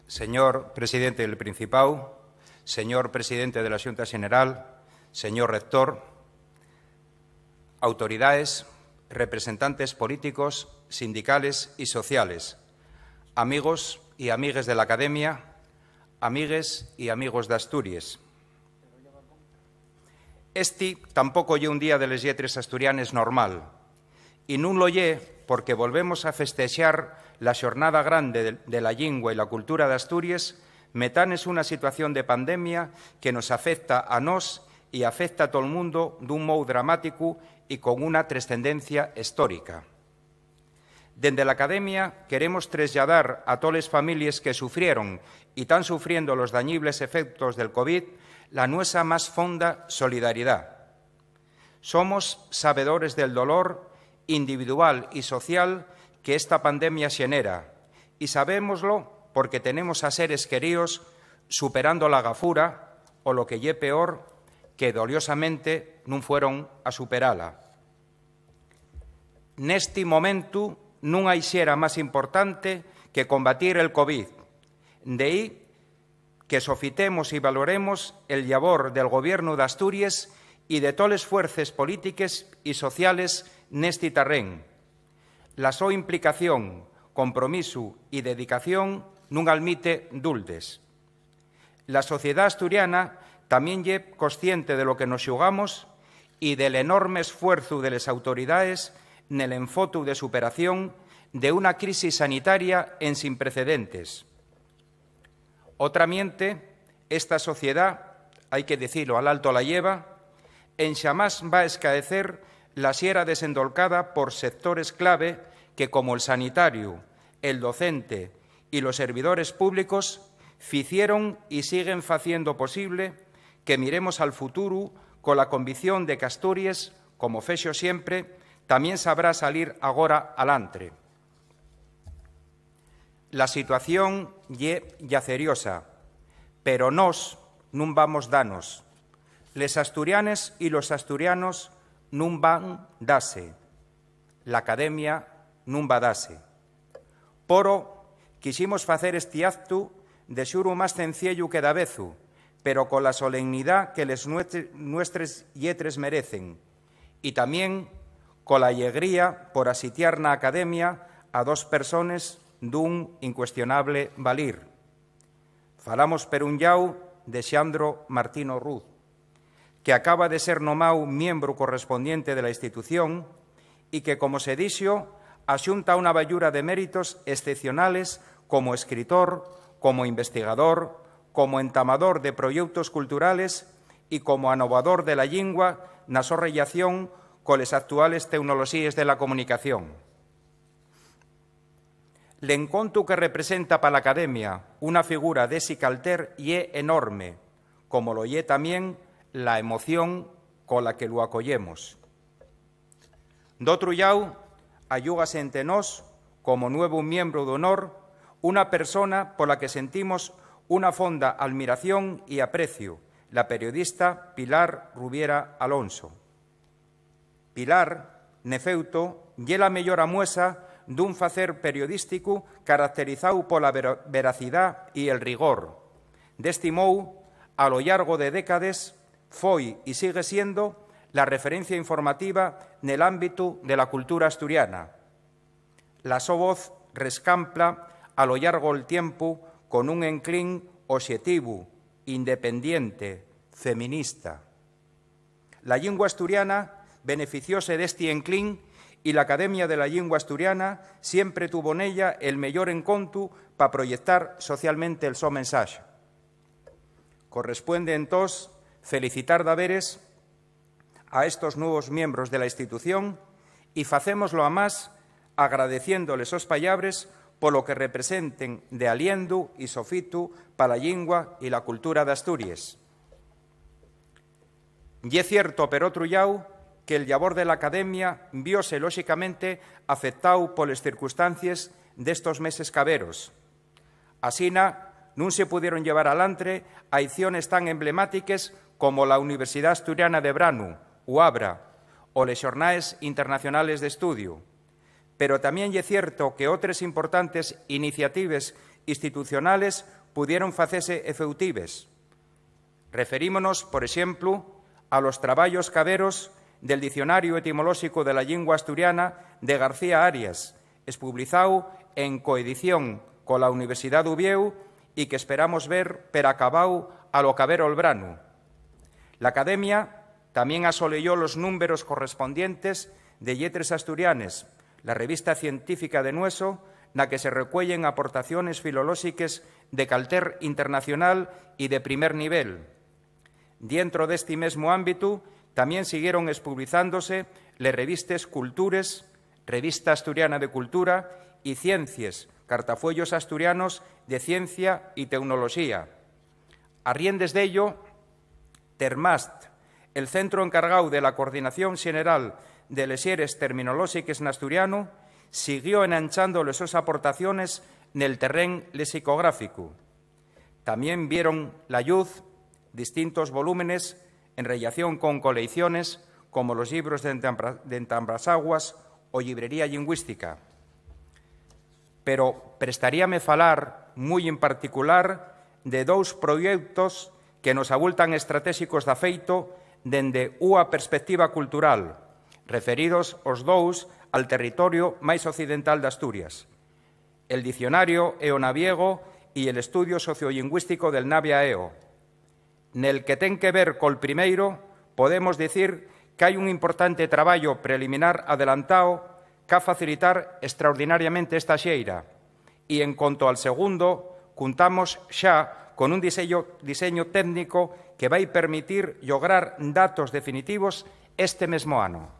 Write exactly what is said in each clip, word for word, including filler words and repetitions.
Señor presidente del Principao, señor presidente de la Xunta Xeneral, señor rector, autoridaes, representantes políticos, sindicales y sociales, amigos y amigues de l'Academia, amigues y amigos d'Asturies. Esti tampoco ye un Día de les Lletres Asturianes normal, y nun lo ye porque volvemos a festexar la xornada grande de, de la llingua y la cultura d'Asturies, metanes una situación de pandemia que nos afecta a nós y afecta a tol mundo d'un mou dramáticu y con una trescendencia histórica. Dende l'Academia queremos treslladar a toles families que sufrieron y tán sufriendo los dañibles efectos del covid la nuesa más fonda solidaridá. Somos sabedores del dolor individual y social que esta pandemia xenera, y sabémoslo porque tenemos a seres queríos superando la gafura o, lo que ye peor, que doliosamente nun fueron a superala. Nesti momentu nun hai xera más importante que combatir el covid. D'ehí que sofitemos y valoremos el llabor del Gobiernu d'Asturies y de toles fuerces polítiques y sociales nesti tarrén. La so implicación, compromisu y dedicación nun almite duldes. La sociedá asturiana tamién ye consciente de lo que nos xugamos y del enorme esfuerzu de les autoridaes nel enfotu de superación de una crisis sanitaria ensin precedentes. Otramiente, esta sociedá, hai que dicilo al alto la lleva, enxamás va escaecer la xera desendolcada por sectores clave que, como el sanitariu, el docente y los servidores públicos, ficieron y siguen faciendo posible que miremos al futuru cola convicción de qu'Asturies, como fexo siempre, tamién sabrá salir agora alantre. La situación ye llaceriosa, pero nós nun vamos danos. Les asturianes y los asturianos nun van dase. L'Academia nun va dase. Poro, quiximos facer esti actu de xuru más cenciellu que davezu, pero cola solemnidá que les nuestre-, nuestres lletres merecen, y tamién cola allegría por asitiar na Academia a dos persones d'un incuestionable valir. Falamos, per un llau, de Xandro Martino Ruz, que acaba de ser nomáu miembru correspondiente de la institución y que, como se dixo, axunta una bayura de méritos excepcionales como escritor, como investigador, como entamador de proyeutos culturales y como anovador de la llingua na so rellación coles actuales teunoloxíes de la comunicación. L'encontu que representa pa l'Academia una figura d'esi calter ye enorme, como lo ye tamién la emoción cola que lu acoyemos. D'otru llau, ayúgase ente nós, como nuevu miembru d'honor, una persona pola que sentimos una fonda almiración y apreciu, la periodista Pilar Rubiera Alonso. Pilar, n'efeuto, ye la meyor amuesa d'un facer periodísticu caracterizáu pola vera-, veracidá y el rigor. D'esti mou, a lo llargo de décades, foi y sigue siendo la referencia informativa nel ámbitu de la cultura asturiana. La so voz rescampla a lo llargo'l tiempu con un enclín oxetivu, independiente, feminista. La llingua asturiana beneficióse d'esti enclín y l'Academia de la Llingua Asturiana siempre tuvo nella el meyor encontu pa proyectar socialmente el so mensaxe. Correspuende, entós, felicitar daveres a estos nuevos miembros de la institución y facémoslo, amás, agradeciendo les sos pallabres polo que representen d'aliendu y sofitu pa la llingua y la cultura d'Asturies. Ye cierto, per otru llau, que'l llabor de l'Academia vióse, lóxicamente, afectáu poles circunstancies d'estos meses caberos. Asina, nun se pudieron llevar alantre aiciones tan emblemátiques como la Universidá Asturiana de Branu, UABRA, o les Xornaes Internacionales d'Estudiu. Pero tamién ye cierto que otres importantes iniciatives institucionales pudieron facese efeutives. Referímonos, por exemplu, a los trabayos caberos del Diccionariu Etimolóxicu de la Llingua Asturiana de García Arias, espublizáu en coedición cola Universidá d'Uviéu y qu'esperamos ver peracabáu a lo caber ol branu. L'Academia tamién asoleyó los númberos correspondientes de Lletres Asturianes, la revista científica de nueso, na que se recueyen aportaciones filolóxiques de calter internacional y de primer nivel. Dientro d'esti mesmu ámbitu, tamién siguieron espublizándose les revistes Cultures, Revista Asturiana de Cultura, y Ciencies, cartafueyos asturianos de ciencia y teunoloxía. Arriendes d'ello, Termast, el centru encargáu de la coordinación xeneral de les xeres terminolóxiques n'asturianu, siguió enanchando les sos aportaciones nel terrén lexicográficu. Tamién vieron la lluz distintos volúmenes en rellación con coleiciones como los llibros d'Entambra-, d'Entambrasaguas o Llibrería Llingüística. Pero prestaríame falar, mui en particular, de dous proyeutos que nos avultan estratéxicos d'afeito dende ua perspectiva cultural, referidos os dous al territorio máis occidental d'Asturias, el Diccionario Eonaviego y el Estudio Sociollingüístico del Navia Eo. Nel que ten que ver col primeiro, podemos dicir qu'hai un importante trabayo preliminar adelantao qu'a facilitar extraordinariamente esta xeira. Y en conto al segundo, cuntamos xa con un diseño, diseño técnico que vai permitir llograr datos definitivos este mesmo ano.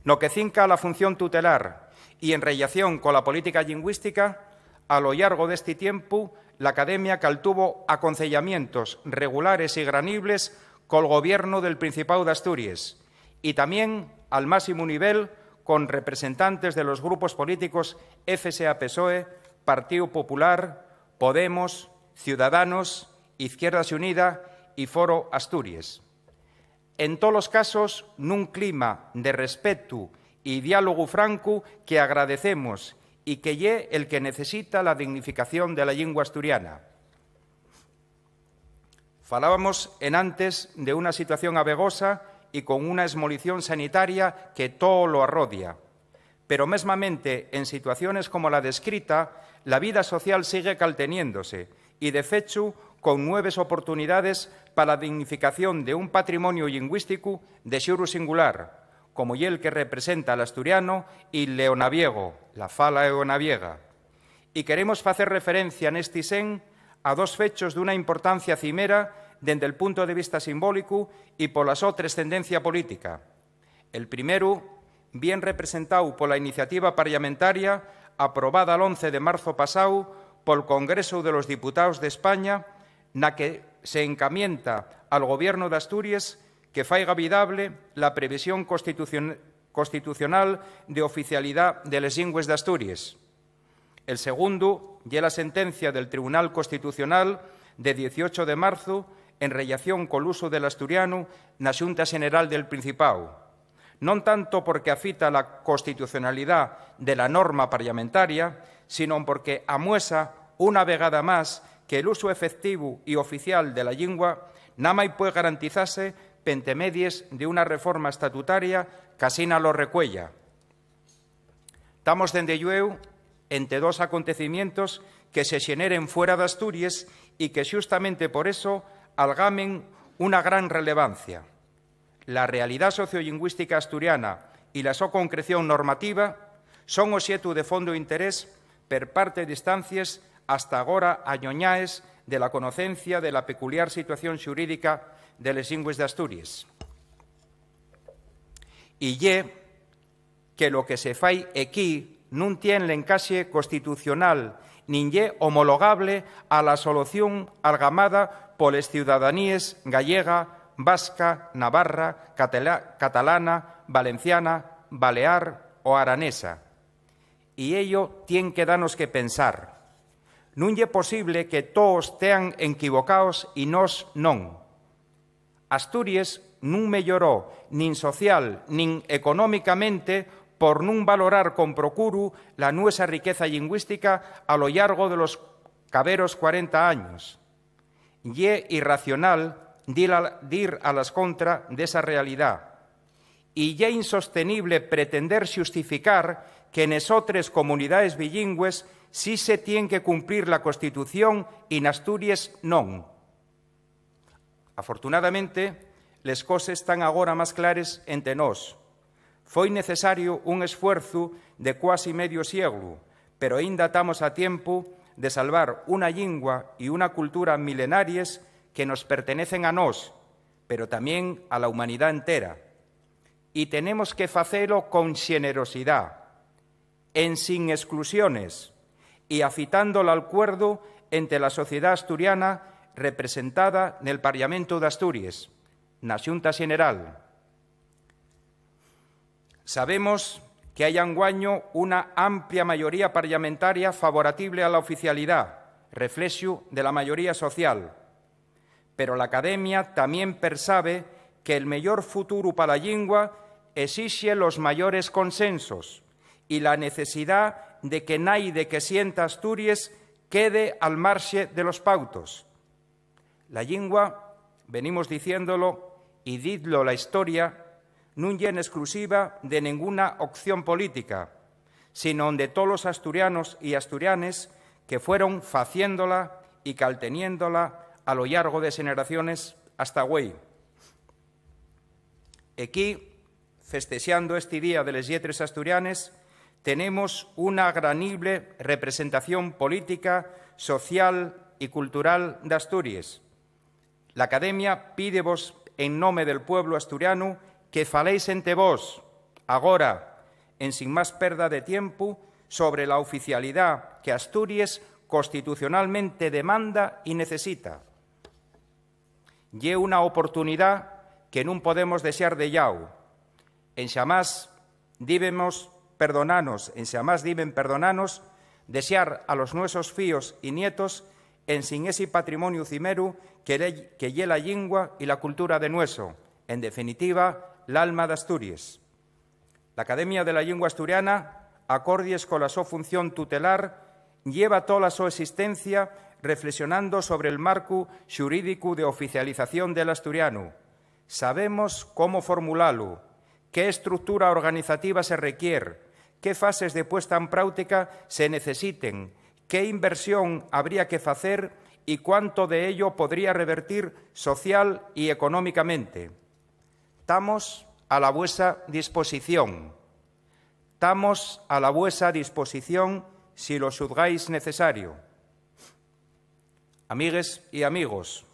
No que cinca a la función tutelar y en rellación cola política llingüística, a lo llargo d'esti tiempu, l'Academia caltuvo aconceyamientos regulares y granibles col Gobiernu del Principáu d'Asturies y tamién, al másimu nivel, con representantes de los grupos políticos F S A PSOE, Partíu Popular, Podemos, Ciudadanos, Izquierda Xunida y Foro Asturies. En tolos casos, nun clima de respetu y diálogu francu que agradecemos y que ye el que necesita la dignificación de la llingua asturiana. Falábamos enantes de una situación avegosa y con una esmolición sanitaria que too lo arrodia. Pero mesmamente en situaciones como la descrita, la vida social sigue calteniéndose y, de fechu, con nueves oportunidades pa la dignificación de un patrimonio llingüísticu de xuru singular, como ye el que representa l'asturiano y l'eonaviego, la fala eonaviega. Y queremos facer referencia nesti sen a dos fechos d'una importancia cimera dende'l punto de vista simbólicu y pola so trescendencia política. El primeru, bien representáu pola iniciativa parlamentaria aprobada l'once de marzo pasáu pol Congresu de los Diputaos d'España, na que se encamienta al Gobiernu d'Asturies que faiga vidable la previsión constitucion-, constitucional de oficialidá de les llingües d'Asturies. El segundu ye la sentencia del Tribunal Constitucional de dieciocho de marzu en rellación col usu del asturianu na Xunta Xeneral del Principáu, non tanto porque afita la constitucionalidá de la norma parlamentaria, sinón porque amuesa una vegada más que l'usu efectivu y oficial de la llingua namái pue garantizase pente medies d'una reforma estatutaria qu'asina lo recueya. Tamos, dende llueu, ente dos acontecimientos que se xeneren fuera d'Asturies y que, xustamente por eso, algamen una gran relevancia. La realidá sociollingüística asturiana y la so concreción normativa son oxetu de fondo interés per parte d'instancies hasta agora añoñaes de la conocencia de la peculiar situación xurídica de les llingües d'Asturies. Y ye que lo que se fai equí nun tien l'encaxe constitucional nin ye homologable a la solución algamada poles ciudadaníes gallega, vasca, navarra, catela-, catalana, valenciana, balear o aranesa. Y ello tien que danos que pensar. Nun ye posible que toos tean enquivocaos y nós non. Asturies nun meyoró nin social nin económicamente por nun valorar con procuru la nuesa riqueza llingüística a lo llargo de los caberos cuarenta años. Ye irracional dir a, dir a las contra d'esa realidá. Y ye insostenible pretender xustificar que nes otres comunidaes bilingües sí se tien que cumplir la Constitución y n'Asturies non. Afortunadamente, les coses tán agora más clares ente nós. Foi necesario un esfuerzu de cuasi medio sieglu, pero aínda tamos a tiempu de salvar una llingua y una cultura milenaries que nos pertenecen a nós, pero tamién a la humanidá entera. Y tenemos que facelo con xenerosidá, ensin exclusiones, y afitando l'alcuerdu ente la sociedá asturiana representada nel Parlamentu d'Asturies, na Xunta Xeneral. Sabemos que hai anguaño una amplia mayoría parlamentaria favoratible a la oficialidá, reflexu de la mayoría social. Pero l'Academia tamién persabe que'l meyor futuru pa la llingua esixe los mayores consensos y la necesidá de que naide que sienta Asturies quede al marxe de los pautos. La llingua, venimos diciéndolo y dizlo la historia, nun ye n'exclusiva de nenguna opción política, sinón de tolos asturianos y asturianes que fueron faciéndola y calteniéndola a lo llargo de xeneraciones hasta güei. Equí, festexando esti Día de les Lletres Asturianes, tenemos una granible representación política, social y cultural d'Asturies. L'Academia pídevos, en nome del pueblu asturianu, que faléis ente vos, agora, ensin más perda de tiempu, sobre la oficialidá que Asturies constitucionalmente demanda y necesita. Ye una oportunidá que nun podemos dexar de llau. Enxamás dibemos perdonanos, enxamás diben perdonanos dexar a los nuesos fíos y nietos ensin esi patrimoniu cimeru que le-, que ye la llingua y la cultura de nueso, en definitiva, l'alma d'Asturies. L'Academia de la Llingua Asturiana, acordies cola so función tutelar, lleva tola so existencia reflexonando sobre'l marcu xurídicu de oficialización del asturianu. Sabemos cómo formulalu, qué estructura organizativa se requier, qué fases de puesta en práutica se necesiten, qué inversión habría que facer y cuánto de ello podría revertir social y económicamente. Tamos a la vuesa disposición. Tamos a la vuesa disposición si lo xudgáis necesario. Amigues y amigos,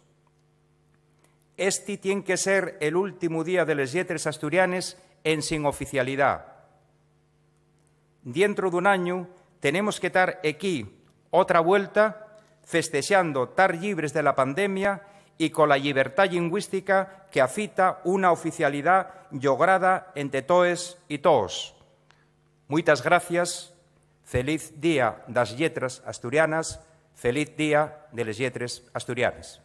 esti tien que ser el últimu Día de les Lletres Asturianes ensin oficialidá. Dientro d'un añu tenemos que tar equí otra vuelta festexando tar llibres de la pandemia y cola llibertá llingüística que afita una oficialidá llograda ente toes y toos. Muitas gracias, feliz Día das Lletras Asturianas, feliz Día de les Lletres Asturianes.